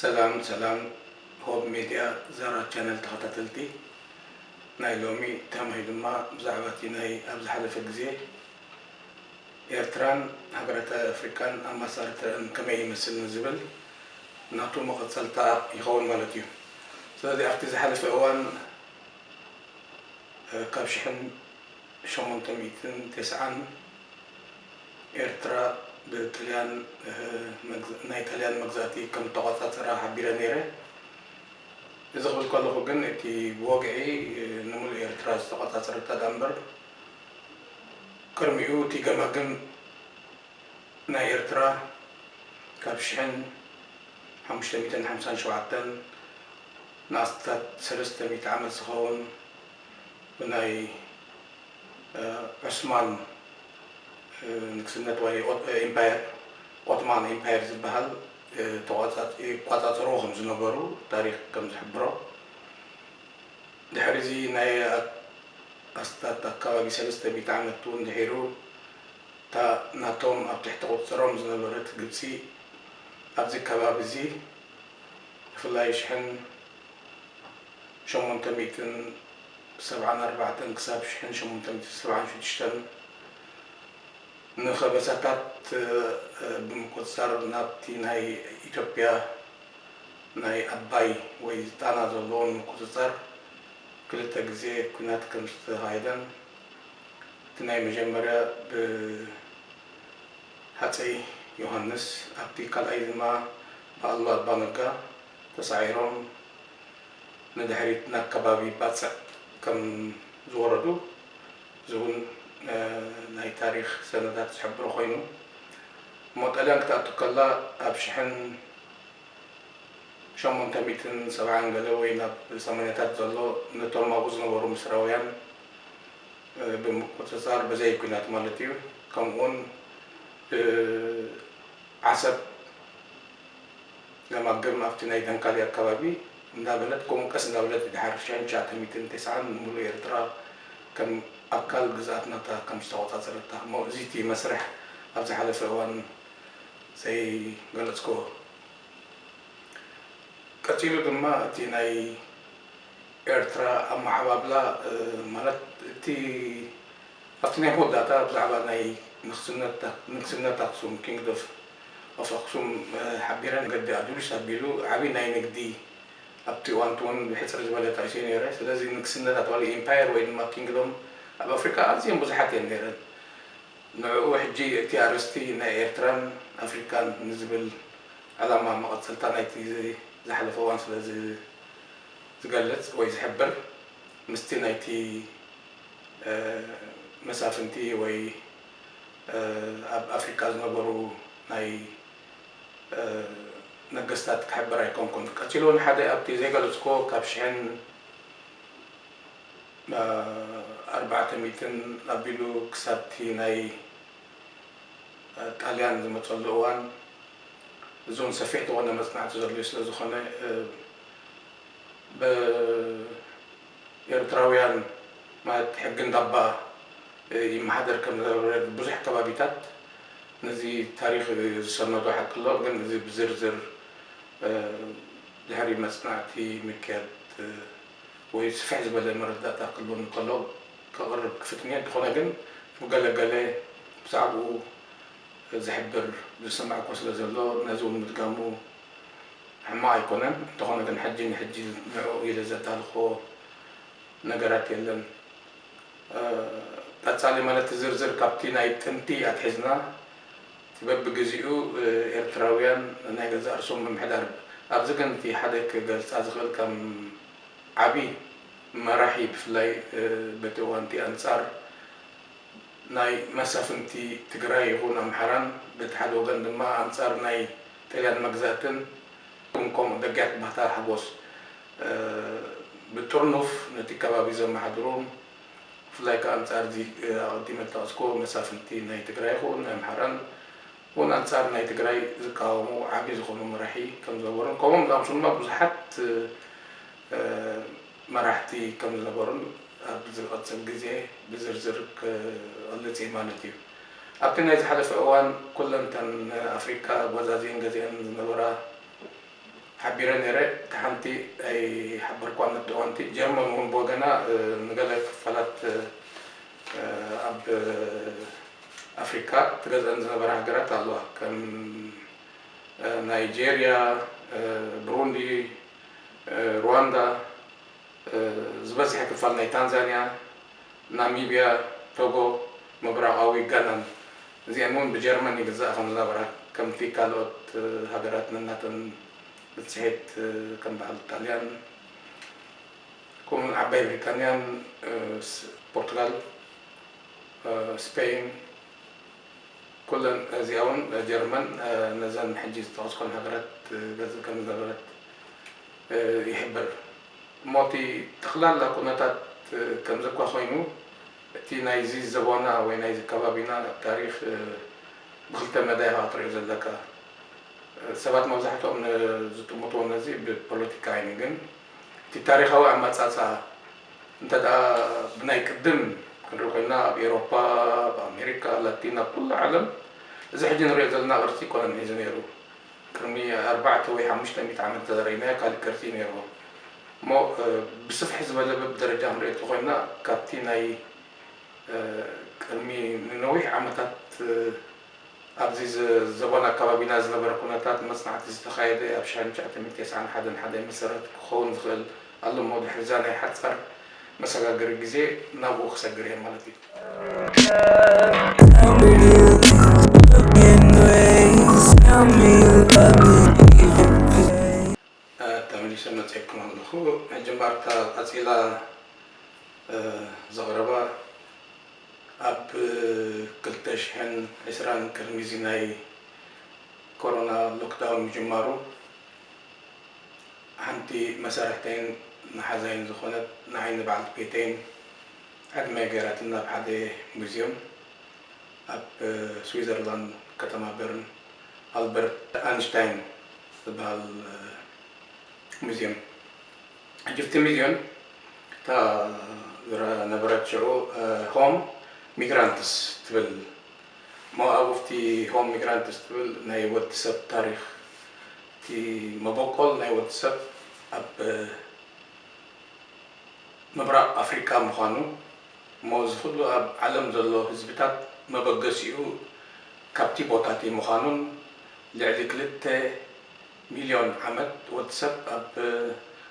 ሰላም ሰላም፣ ሆብ ሜድያ ዛራ ቻነል ተኸታተልቲ፣ ናይ ሎሚ ተማሂ ድማ ብዛዕባ እቲ ናይ ኣብ ዝሓለፈ ግዜ ኤርትራን ሃገራት ኣፍሪካን ኣማሳርተን ከመይ ይመስል ንዝብል ናቱ መቐጸልታ ይኸውን ማለት እዩ። ስለዚ ኣብቲ ዝሓለፈ እዋን ካብ ሽሕን ሸሞንተ ሚእትን ተስዓን ኤርትራ ብጥልያን ናይ ጥልያን መግዛእቲ ከም ተቋጻጸራ ሓቢረ ነይረ። እዚ ክብል ከለኹ ግን እቲ ብወግዒ ንምሉእ ኤርትራ ዝተቋጻጸረታ ደኣ እምበር ቅድሚኡ እቲ ገማግም ናይ ኤርትራ ካብ ሽሕን ሓሙሽተ ሚእትን ሓምሳን ሸውዓተን ንኣስታት ሰለስተ ሚእቲ ዓመት ዝኸውን ብናይ ዑስማን ንግስነት ወይ ኢምፓየር ኦትማን ኢምፓየር ዝበሃል ይቋጻጸርዎ ከም ዝነበሩ ታሪክ ከም ዝሕብሮ። ድሕሪ እዚ ናይ ኣስታት ኣካባቢ ሰለስተ ሚእቲ ዓመት እውን ድሒሩ እታ ናቶም ኣብ ትሕቲ ቁጽጽሮም ዝነበረት ግብጺ ኣብዚ ከባቢ እዚ ብፍላይ ሽሕን ሸሞንተ ሚእትን ሰብዓን ኣርባዕተን ክሳብ ሽሕን ሸሞንተ ሚእትን ሰብዓን ሽዱሽተን ንኸበሳታት ብምቁጽጻር ናብቲ ናይ ኢትዮጵያ ናይ ኣባይ ወይ ጣና ዘለዎም ምቁጽጻር ክልተ ግዜ ኲናት ከም ዝተኻየደን እቲ ናይ መጀመርያ ብሃጸይ ዮሃንስ ኣብቲ ካልኣይ ድማ ብኣሉላ ኣባነጋ ተሳዒሮም ንድሕሪት ናብ ከባቢ ባጽዕ ከም ዝወረዱ እዚ እውን ናይ ታሪኽ ሰነዳት ዝሕብሮ ኮይኑ እሞ ጣልያን ክትኣቱ ከላ ኣብ ሽሕን ሸሞንተ ሚእትን ሰብዓን ገለ ወይ ናብ ሰማንያታት ዘሎ ነቶም ኣብኡ ዝነበሩ ምስራውያን ብምቁጽጻር ብዘይ ኲናት ማለት እዩ። ከምኡ እውን ዓሰብ ገማግም ኣብቲ ናይ ደንካሊ ኣካባቢ እንዳበለት ከምኡ ቀስ እንዳበለት ድሓር ሽሕን ትሽዓተ ሚእትን ተስዓን ሙሉእ ኤርትራ ከም ኣካል ግዝኣት ናታ ከም ዝተቆጻጸረታ እሞ እዚ እቲ መስርሕ ኣብ ዝሓለፈ እዋን ዘይገለጽክዎ። ቀጺሉ ድማ እቲ ናይ ኤርትራ ኣመዓባብላ ማለት እቲ ኣብቲ ናይ መወዳእታ ብዛዕባ ናይ ንግስነት ኣክሱም ኪንግዶም ኦፍ ኣክሱም ሓቢረ ንገዲ ኣዱሊስ ኣቢሉ ዓብዪ ናይ ንግዲ ኣብቲ እዋንቲ እውን ብሕፅር ዝበለ ጠቂሰ ነይረ። ስለዚ ንግስነታት ዋላ ኢምፓየር ወይ ድማ ኪንግዶም ኣብ ኣፍሪካ ኣዝየን ብዙሓት እየን ነይረን። ንዕኡ ሕጂ እቲ ኣርእስቲ ናይ ኤርትራን ኣፍሪካን ንዝብል ዕላማ መቐጸልታ ናይቲ ዝሓለፈ እዋን ስለ ዝገልጽ ወይ ዝሕብር ምስቲ ናይቲ መሳፍንቲ ወይ ኣብ ኣፍሪካ ዝነበሩ ናይ ነገስታት ክሕብር ኣይኮንኩን። ቀጺሉ ንሓደ ኣብቲ ዘይገለጽኮ ካብ ሽሕን ኣርባዕተ ሚእትን ኣቢሉ ክሳብ እቲ ናይ ጣልያን ዝመጸሉ እዋን እዞም ሰፊሕ ዝኾነ መጽናዕቲ ዘድልዮ ስለ ዝኾነ ብኤርትራውያን ማለት ሕጊ እንዳባ ይመሓደር ከም ዝነበረ ብዙሕ ከባቢታት ነዚ ታሪኽ ዝሰነዶ ሓቂ ኣሎ። ግን እዚ ብዝርዝር ድሕሪ መጽናዕቲ ምክያድ ወይ ስፍሕ ዝበለ መረዳእታ ክህልወኒ ከሎ ከቕርብ ክፍትን እየ። እንተኾነ ግን ብገለ ገለ ብዛዕባኡ ዝሕብር ዝሰማዕኩ ስለ ዘሎ ነዚ እውን ምድጋሙ ሕማቕ ኣይኮነን። እንተኾነ ግን ሕጂ ንሕጂ ንዕኡ ኢለ ዘዳልኽዎ ነገራት የለን። ቀጻሊ ማለት ዝርዝር ካብቲ ናይ ጥንቲ ኣትሒዝና በብግዚኡ ኤርትራውያን ናይ ገዛእ ርእሶም ምምሕዳር ኣብዚ ግን እቲ ሓደ ክገልጻ ዝኽእል ከም ዓቢ መራሒ ብፍላይ በቲ እዋንቲ ኣንጻር ናይ መሳፍንቲ ትግራይ ይኹን ኣምሓራን በቲ ሓደ ወገን ድማ ኣንጻር ናይ ጥልያን መግዛእትን ከምኡ ደጊያት ባህታ ሓጎስ ብጥርኑፍ ነቲ ከባቢ ዘመሓድሩን ብፍላይ ከዓ ኣንጻር እዚ ኣቐዲመ ዝጠቐስኩዎ መሳፍንቲ ናይ ትግራይ ይኹን ናይ ኣምሓራን እውን ኣንጻር ናይ ትግራይ ዝቃወሙ ዓቢ ዝኾኑ መራሒ ከም ዝነበሩን ከምኦም ዝኣምሰሉ ድማ ብዙሓት መራሕቲ ከም ዝነበሩን ኣብ ዝቐጽል ግዜ ብዝርዝር ክገልጽ እየ ማለት እዩ። ኣብቲ ናይ ዝሓለፈ እዋን ኩለን እተን ኣፍሪካ ጎዛዚኤን ገዚአን ዝነበራ ሓቢረ ነይረ። እቲ ሓንቲ ኣይሓበርኳን። ኣብቲ እዋንቲ ጀርመን እውን ብወገና፣ እ፣ ንገለ ክፋላት፣ እ፣ ኣብ ኣፍሪካ ትገዝአን ዝነበራ ሃገራት ኣለዋ። ከም፣ እ፣ ናይጄርያ፣ እ፣ ብሩንዲ፣ እ፣ ሩዋንዳ፣ እ፣ ዝበዝሐ ክፋል ናይ ታንዛንያ፣ ናሚብያ፣ ቶጎ፣ ምብራቓዊ ጋናን፣ እዚኣን እውን ብጀርመን ይግዛእ ከም ዝነበራ፣ ከምቲ ካልኦት፣ እ፣ ሃገራት ነናተን ብፅሒት፣ እ፣ ከም በዓል ጣልያን፣ ከምኡውን ዓባይ ብሪጣንያን፣ እ፣ ስ-፣ ፖርቱጋል፣ እ፣ ስፔን፣ ኩለን፣ እዚኣ እውን ጀርመን፣ እ፣ ነዘን ሕጂ ዝጠቐስኮን ሃገራት፣ እ፣ ገዝእ ከም ዝነበረት፣ እ፣ ይሕብር። እሞ እቲ ጠቕላላ ኩነታት፣ እ፣ ከምዚ እኳ ኮይኑ፣ እቲ ናይዚ ዘቦና ወይ ናይዚ ከባቢና ታሪኽ፣ እ፣ ብክልተ መዳይ ኢኻ ክትሪኦ ዘለካ። ሰባት መብዛሕትኦም ን-፣ ዝጥምትዎ ነዚ ብፖለቲካ እዩ፣ ግን እቲ ታሪኻዊ ኣመጻጽኣ እንተ ደኣ ብናይ ቅድም ክንርኢ ኮይና፣ ኣብ ኤውሮፓ፣ ኣብ ኣሜሪካ ላቲን፣ ኣብ ኩሉ ዓለም፣ እዚ ሕጂ ንሪኦ ዘለና ቅርጺ ኣይኮነን ሒዙ ነይሩ። ቅድሚ ኣርባዕተ ወይ ሓሙሽተ ሚእቲ ዓመት እንተዘረኢናዮ፣ ካልእ ቅርጺ እዩ ነይርዎ። እሞ፣ እ፣ ብስፍሕ ዝበለ በብደረጃ ክንሪኦ እንተኾይና፣ ካብቲ ናይ፣ እ፣ ቅድሚ ንነዊሕ ዓመታት፣ እ፣ ኣብዚ ዘ-፣ ዘቦና ኣከባቢና ዝነበረ ኩነታት መጽናዕቲ ዝተኻየደ ኣብ ሽሕን ትሽዓተ ሚእትን ተስዓን ሓደን ሓደ መሰረት ክኸውን ዝኽእል ኣሎ እሞ፣ ድሕሪ እዛ ናይ ሓጻር መሰጋገሪ ግዜ ናብኡ ክሰግር እየ ማለት እዩ። እ፣ ተመሊሰ መጺኤኩም ኣለኹ። ሕጂ እምበኣር እታ ቀጺላ፣ እ፣ ዘቕረባ ኣብ ክልተ ሽሕን ዕስራን ቅድሚ እዚ ናይ ኮሮና ሎክዳውን ምጅማሩ ሓንቲ መሳርሕተይን መሓዛይን ዝኾነት ንዓይኒ በዓልቲ ቤተይን ዕድመ ገይራትና ኣብ ሓደ ሙዝየም ኣብ ስዊዘርላንድ ከተማ በርን ኣልበርት ኣንሽታይን ዝበሃል ሙዝየም። ሕጂ ኣብቲ ሙዝየም እታ ዝረ-፣ ነበረት ሽዑ ሆም ሚግራንትስ ትብል እሞ ኣብኡ ኣብቲ ሆም ሚግራንትስ ትብል ናይ ወዲ ሰብ ታሪኽ እቲ መበቆል ናይ ወዲ ሰብ ኣብ ምብራቕ ኣፍሪቃ ምዃኑ እሞ እዚ ኩሉ ኣብ ዓለም ዘሎ ህዝብታት መበገሲኡ ካብቲ ቦታ እቲ ምዃኑን ልዕሊ ክልተ ሚልዮን ዓመት ወዲ ሰብ ኣብ፣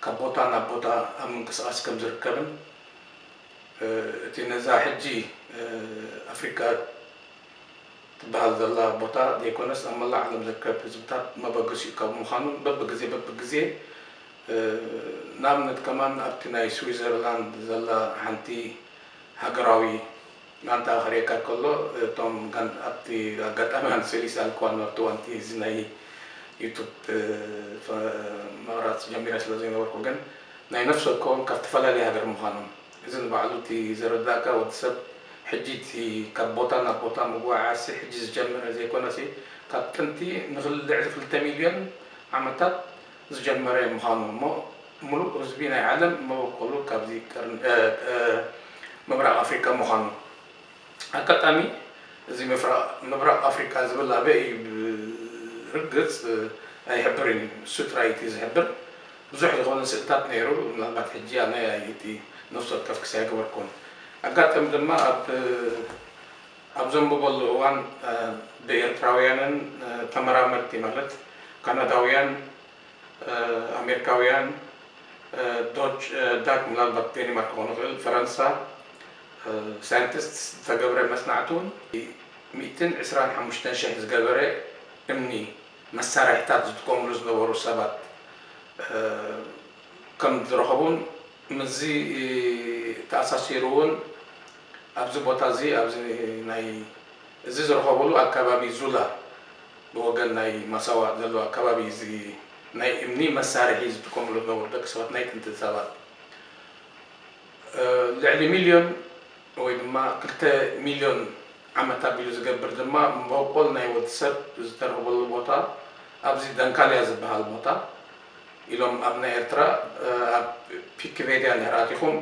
ካብ ቦታ ናብ ቦታ ኣብ ምንቅስቓስ ከም ዝርከብን፣ እ፣ እቲ ነዛ ሕጂ፣ እ፣ ኣፍሪካ ትበሃል ዘላ ቦታ ዘይኮነስ ኣብ መላእ ዓለም ዝርከብ ህዝብታት መበገሲኡ ካብ ምዃኑን በብግዜ በብግዜ፣ እ፣ ንኣብነት ከማን ኣብቲ ናይ ስዊዘርላንድ ዘላ ሓንቲ ሃገራዊ ጋንታ ክርእየካ ከሎ፣ እቶም ጋን-፣ ኣብቲ ኣጋጣሚ ኣነ ስእሊ ይስኣልኩ ኣሎ ኣብቲ እዋንቲ እዚ ናይ ዩቱብ፣ እ፣ ፈ-፣ ምቕራፅ ጀሚረ ስለ ዘይነበርኩ፣ ግን ናይ ነፍሲ ወከፎም ካብ ዝተፈላለየ ሃገር ምዃኖም እዚ ንባዕሉ እቲ ዘረዳእካ ወዲ ሰብ ሕጂ እቲ ካብ ቦታ ናብ ቦታ ምጉዓዓዝሲ ሕጂ ዝጀመረ ዘይኮነሲ ካብ ጥንቲ ንክል-፣ ልዕሊ ክልተ ሚልዮን ዓመታት ዝጀመረ ምዃኑ እሞ ምሉእ ህዝቢ ናይ ዓለም መበቆሉ ካብዚ ቀርኒ፣ እ፣ እ፣ ምብራቕ ኣፍሪቃ ምዃኑ። ኣጋጣሚ እዚ ምፍራ-፣ ምብራቕ ኣፍሪቃ ዝብል ኣበይ እዩ ብርግጽ፣ እ፣ ኣይሕብርን እዩ። እሱ ጥራይ እቲ ዝሕብር። ብዙሕ ዝኾነ ስእልታት ነይሩ። ምናልባት ሕጂ ኣነ እቲ ነፍሲ ወከፍ ክሲ ኣይገበርኩን። ኣጋጣሚ ድማ ኣብ፣ ኣብ ዘንብበሉ እዋን፣ እ፣ ብኤርትራውያንን፣ እ፣ ተመራመርቲ ማለት ካናዳውያን፣ እ፣ ኣሜሪካውያን፣ እ፣ ዶች፣ እ፣ ዳክ ምናልባት ዴንማርክ ክኾኑ ይኽእል፣ ፈረንሳ፣ እ፣ ሳይንቲስት ዝተገብረ መጽናዕቲ እውን ሚእትን ዕስራን ሓሙሽተን ሽሕ ዝገበረ እምኒ መሳርሒታት ዝጥቀምሉ ዝነበሩ ሰባት፣ እ፣ ከም ዝረኸቡን ምስዚ ተኣሳሲሩ እውን ኣብዚ ቦታ እዚ ኣብዚ ናይ እዚ ዝረኸብሉ ኣከባቢ ዙላ ብወገን ናይ ማሳዋ ዘሎ ኣከባቢ እዚ ናይ እምኒ መሳርሒ ዝጥቀምሉ ዝነበሩ ደቂ ሰባት ናይ ጥንቲ ሰባት፣ እ፣ ልዕሊ ሚልዮን ወይ ድማ ክልተ ሚልዮን ዓመት ኣቢሉ ዝገብር ድማ መበቆል ናይ ወዲ ሰብ ዝተረኽበሉ ቦታ ኣብዚ ደንካልያ ዝበሃል ቦታ ኢሎም ኣብ ናይ ኤርትራ፣ እ፣ ኣብ ፒኪፔድያ እንድሕር ኣቲኹም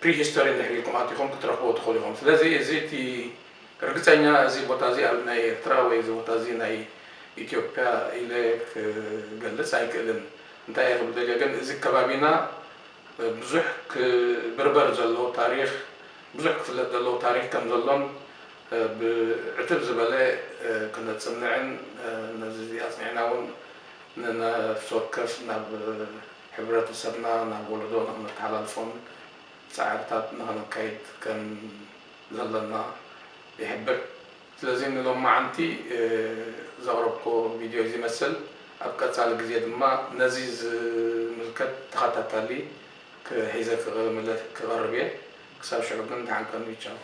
ፕሪሂስቶሪ እንድሕር ኢልኩም ኣቲኹም ክትረኽብዎ ትኽእሉ ኢኹም። ስለዚ እዚ እቲ ርግጸኛ እዚ ቦታ እዚ ኣብ ናይ ኤርትራ ወይ እዚ ቦታ እዚ ናይ ኢትዮጵያ ኢለ ክገልጽ ኣይክእልን። እንታይ እየ ክብል ደልየ ግን፣ እዚ ከባቢና ብዙሕ ክብርበር ዘለዎ ታሪኽ፣ ብዙሕ ክፍለጥ ዘለዎ ታሪኽ ከም ዘሎን ብዕትብ ዝበለ ክነጽንዕን፣ ነዚ ኣጽኒዕና እውን ንነፍሲ ወከፍ ናብ ሕብረተሰብና፣ ናብ ወለዶ ንክነተሓላልፎን ጻዕርታት ንኸነካይድ ከም ዘለና ይሕብር። ስለዚ ንሎማዓንቲ ዘቕረብኮ ቪድዮ እዚ ይመስል። ኣብ ቀጻሊ ግዜ ድማ ነዚ ዝምልከት ተኸታታሊ ክሒዘ ክቕርብ እየ። ክሳብ ሽዑ ግን ደሓን ቀንዩ። ቻው።